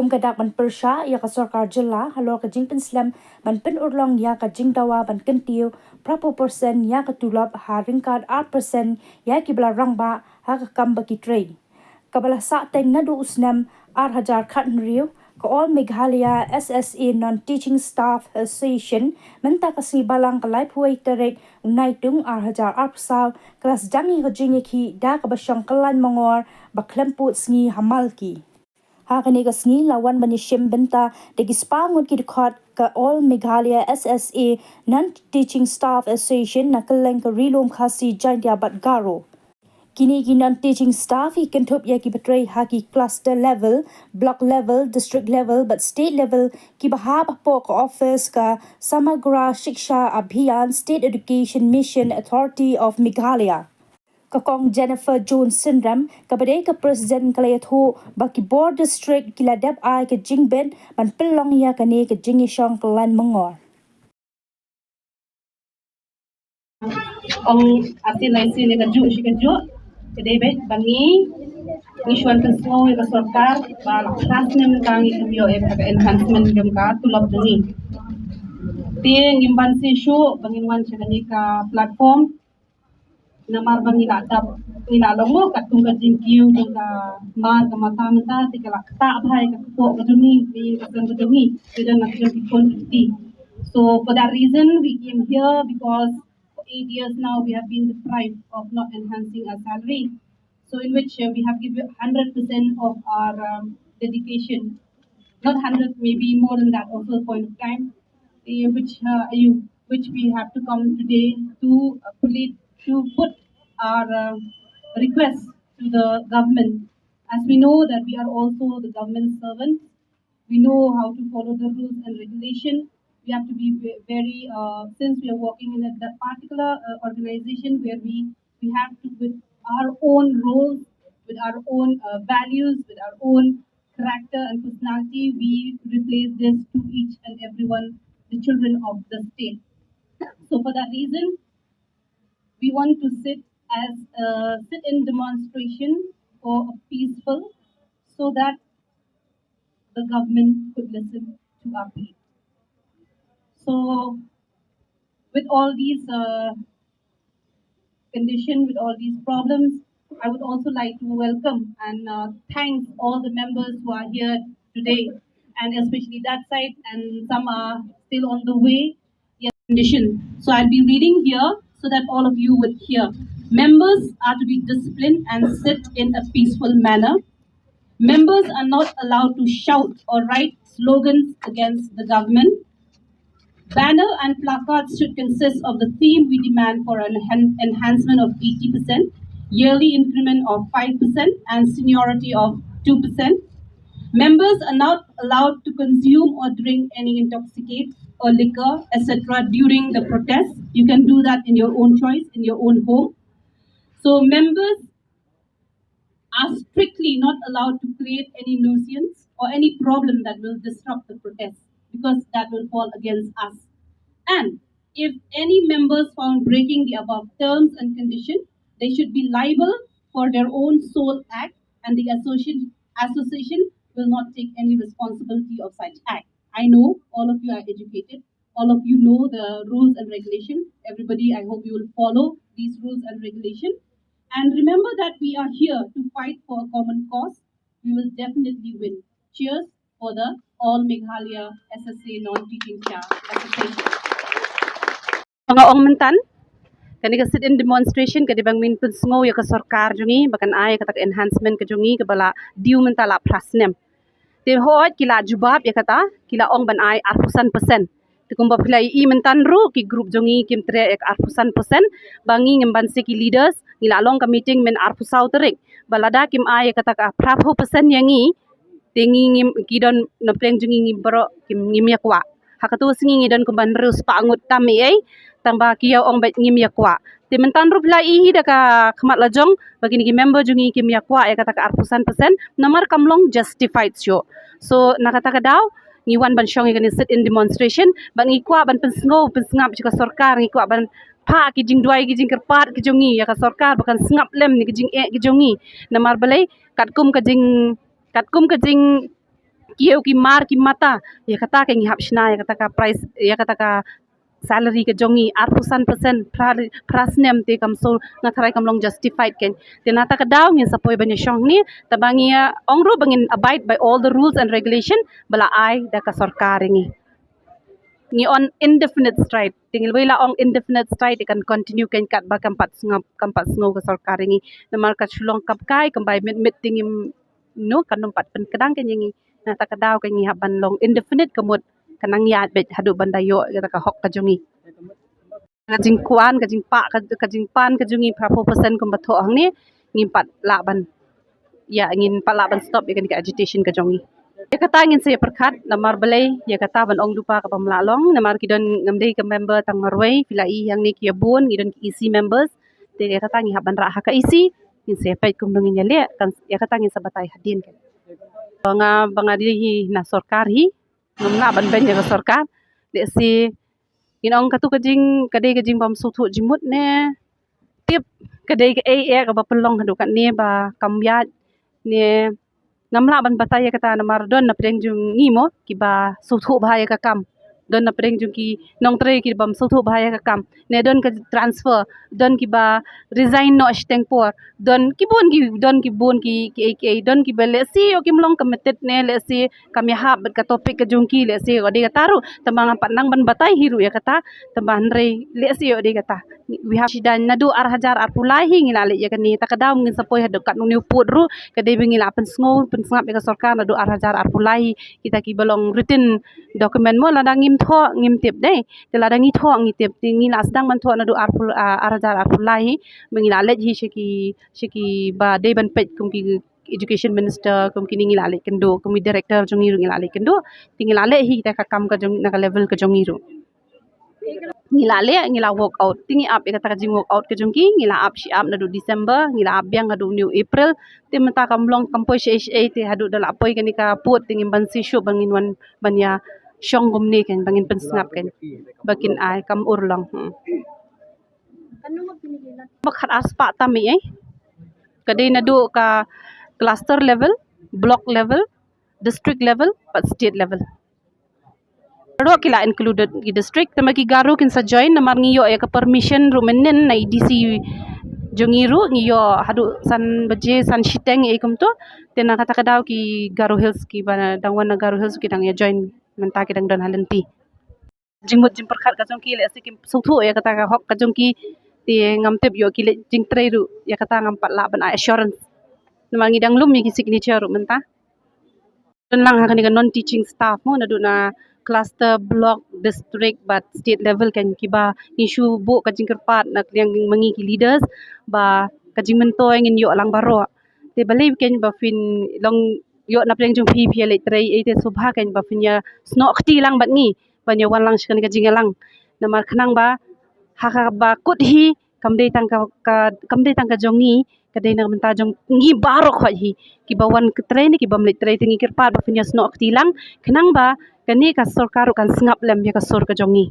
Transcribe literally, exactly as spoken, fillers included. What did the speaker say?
Kum ka dak ban pyrshah ïa ka sorkar jylla halor ka jingpynslem ban pynurlong ïa ka jingdawa ban kyntiew phra phew percent ïa ka tulop ha ryngkat ar percent ïa kiba la rangbah ha ka kam ba ki trei. Kaba la sah teng naduh u snem ar hajar khathynriew, ka All Meghalaya S S A Non-Teaching Staff Association mynta ka sngi Balang ka laiphew wei tarik u Naitung ar hajar arphew saw ka la sdang ïa ka jingïakhih da kaba shong kyllaiñ mangor ba khlem pud sngi ha Malki. Ha kane ka sngi la wan ban ïashim bynta da ki spah ngut ki dkhot ka All Meghalaya S S A Non-Teaching Staff Association na kylleng ka Ri Lum Khasi, Jaiñtia bad Garo. Kine ki non-teaching staff ki kynthup ïa kiba trei ha ki cluster level, block level, district level bad state level kiba hap hapoh ka office ka Samagra Shiksha Abhiyan, State Education Mission Authority of Meghalaya. Ka Kong Jennifer Jones Synrem kaba dei ka President ka la ïathuh ba ki bor district ki la dep ai ka jingbit ban pynlong ïa kane ka jingïashong kyllaiñ mangor. Ong asin asin ïa kajuh shi kajuh ka dei beit ba ngi ngi shu wan pynsngew ïa ka sorkar ba la phra snem ka ngi khlem ïoh ïa ka enhancement jong ka tulop jong ngi. Te ngim banse shuh ba ngin wan sha kane ka platform namar ba ngi la dap ngi la long mo katkum ka jingkiew jong ka mar ka mata mynta te ka la ktah bha ïa ka kpoh ka jong ngi, ka ïing ka sem ka jong ngi, ka jong ngi ki khun ki kti. So for that reason we came here because for eight years now we have been deprived of not enhancing our salary. So in which uh, we have given hundred percent of our um, dedication, not hundred, maybe more than that also a point of time, uh, which uh, you, which we have to come today to uh, put it, to put our uh, request to the government. As we know that we are also the government servants, we know how to follow the rules and regulation. We have to be ve- very, uh, since we are working in a that particular uh, organization where we we have to, with our own roles, with our own uh, values, with our own character and personality, we replace this to each and everyone, the children of the state. So for that reason, we want to sit as a sit-in demonstration for a peaceful, so that the government could listen to our plea. So with all these uh, condition, with all these problems, I would also like to welcome and uh, thanks all the members who are here today, and especially that side, and some are still on the way. Yes, condition. So I'll be reading here so that all of you would hear. Members are to be disciplined and sit in a peaceful manner. Members are not allowed to shout or write slogans against the government. Banner and placards should consist of the theme we demand for an enhan- enhancement of eighty percent, yearly increment of five percent, and seniority of two percent. Members are not allowed to consume or drink any intoxicant or liquor, et cetera, during the protest. You can do that in your own choice, in your own home. So, members are strictly not allowed to create any nuisance or any problem that will disrupt the protest, because that will fall against us. And if any members found breaking the above terms and condition, they should be liable for their own sole act, and the association, association will not take any responsibility of such act. I know all of you are educated, all of you know the rules and regulation. Everybody, I hope you will follow these rules and regulation. And remember that we are here to fight for a common cause. We will definitely win. Cheers for the All Meghalaya S S A Non-Teaching Staff Association. Nga ong myntan, kane ka sit-in demonstration ka dei ban ngin pynsngew ïa ka sorkar jong ngi ba kan ai ïa kata ka enhancement ka jong ngi kaba la due mynta la phra snem. Te hooid ki la jubab ïa kata, ki la ong ban ai arphew san percent. Te kumba phi la ïohi myntan ruh ki group jong ngi kim treh ïa ka arphew san percent, ba ngi ngim banse ki leaders, ngi la long ka meeting mynta arphew saw tarik. Ba lada kim ai ïa kata ka phra phew percent ïa ngi, te ngi ngim ki don na pdeng jong ngi ngi baroh kim ngim ïa kwah. Ha kato sngi ngi don kumba hynriew spah ngut tam ei ei, tang ba ki ïa ong ba ngim ïa kwah. Te myntan ruh phi la ïohi da ka khmat la jong ba kine ki member jong ngi kim ïa kwah ïa kata ka arphew san percent namar kam long justified shuh. So na kata ka daw ngi wan ban shong ïa kane sit-in demonstration ba ngi kwah ban pynsngew pynsngap sha ka sorkar, ngi kwah ban phah ki jingduwai ki jingkyrpad ki jong ngi ïa ka sorkar ba kan sngap lem na ki jingeh ki jong ngi. Namar balei, katkum ka jing katkum ka jing Kiew ki mar ki mata, ïa kata ka ngi hap shna ïa kata ka price, ïa kata ka salary ka jong ngi, arphew san percent phra, phra snem te kam shu, nga tharai kam long justified kein. Te na kata ka daw ngin sa poi ban ïa shong hangne, tangba ngi ong ruh ba ngin abide by all the rules and regulation ba la ai da ka sorkar ïa ngi. Ngi on indefinite strike. Te ngi la ong indefinite strike, te kan continue kein katba kam pat sngap, kam pat sngew ka sorkar ïa ngi. Namar ka shu long kam kai, kam bai mit mit te ngim, no, kan ym pat pynkdang kein ïa ngi. Na kata ka daw ka ngi hap ban long indefinite, ka mut ka nang ïaid beit haduh ban da ïoh ïa ka hok ka jong ngi. Ka jingkwan, ka jingpah, ka, ka jingpan ka jong ngi phra phew percent kumba thoh hangne, ngim pat lah ban, ïa, ngim pat lah ban stop ïa kane ka agitation ka jong ngi. Ïa kata ngin sa ïa pyrkhat, namar balei ïa kata ban ong lypa kaba ym lah long, namar ki don, ngam dei ka member tang marwei, phi la i hangne ki ïa bun, ngi don ki E C members. Te ïa kata ngi hap ban rah ha ka E C, ngin sa ïa peit kumno ngin ïa leh, kan, ïa kata ngin sa batai hadien kein. Nga ba nga dei hi na sorkar hi, ngam lah ban beiñ ïa ka sorkar. Lehse ngin ong katu ka jing, ka dei ka jing bym sngewthuh jingmut ne tip, ka dei kaei eh kaba pynlong haduh katne ba kam ïaid ne, ngam lah ban batai ïa kata, namar don na pdeng jong ngi mo kiba sngewthuh bha ïa ka kam, don na pdeng jong ki nongtrei ki bym sngewthuh bha ïa ka kam, ne don ka transfer, don kiba resign noh shiteng por, don ki bun ki, don ki bun ki, ki, ki, don kiba lehse ïoh kim long committed ne lehse kam ïahap bad ka topic ka jong ki, lehse ïoh dei kata ruh, tangba ngam pat nang ban batai hi ruh ïa kata, tangba hynrei lehse ïoh dei kata. We have, shi dang naduh ar hajar arphew lai hi ngi la leit ïa kane, ta ka daw ngin sa poi haduh katno ne u pud ruh, ka dei ba ngi la pynsngew pynsngap ïa ka sorkar naduh ar hajar arphew lai hi, kita kiba long written document mo, lada ngim thoh ngim tip dei, te lada ngi thoh ngi tip, te ngi la sdang ban thoh naduh arphew, ah, ar hajar arphew lai hi, ba ngi la leit hi sha ki, sha kiba dei ban peit kum ki education minister, kum kine ngi la leit kynduh, kum ki director jong ngi ruh ngi la leit kynduh, te ngi la leh hi kita ka kam ka jong, na ka level ka jong ngi ruh. Ngi la leh, ngi la work out, te ngi ap ïa kata ka jing work out ka jong ki, ngi la ap shi ap naduh December, ngi la ap biang haduh une u April, te mynta kam long kam poi shaei shaei, te haduh da la poi kane ka pud te ngim banse shuh ba ngin wan ban ïa shong kumne kein, ba ngin pynsngap kein, ba kin ai kam urlong. Hmm. Ba khat ar spah tam ei ei. Ka dei naduh ka cluster level, block level, district level bad state level. Baroh ki la included ki district, tangba ki Garo kin sa join namar ngi ïoh ïa ka permission ruh mynnin na i D C jong ngi ruh, ngi ïoh haduh san baje san shiteng ei kumto. Te na kata ka daw ki Garo Hills, kiba dang wan na Garo Hills ki dang ïa join mynta, ki dang don ha lynti. Jingmut jingpyrkhat ka jong ki lehse kim sngewthuh ïa kata ka hok ka jong ki, te ngam tip ïoh ki leit jingtrei ruh, ïa kata ngam pat lah ban ai assurance. Namar ngi dang lum ïa ki signature ruh mynta. Don lang ha kane ka non teaching staff mo, naduh na cluster, block, district bad state level kein, kiba ngi shu buh ka jingkyrpad na ka liang ma ngi ki leaders ba ka jingmyntoi ngin ïoh lang baroh. Te balei kein ba phin long ïoh na pdeng jong phi, phi ïa leit trei, ei te sngewbha kein ba phin ïa snoh kti lang bad ngi ban ïa wan lang sha kane ka jingïalang. Namar khnang ba ha kaba kut hi kam dei tang ka, ka, kam dei tang ka jong ngi, ka dei na ka bynta jong ngi baroh khoit hi, kiba wan trei ne kibym leit trei. Te ngi kyrpad ba phin ïa snoh kti lang khnang ba kane ka sorkar ruh kan sngap lem ïa ka sur ka jong ngi.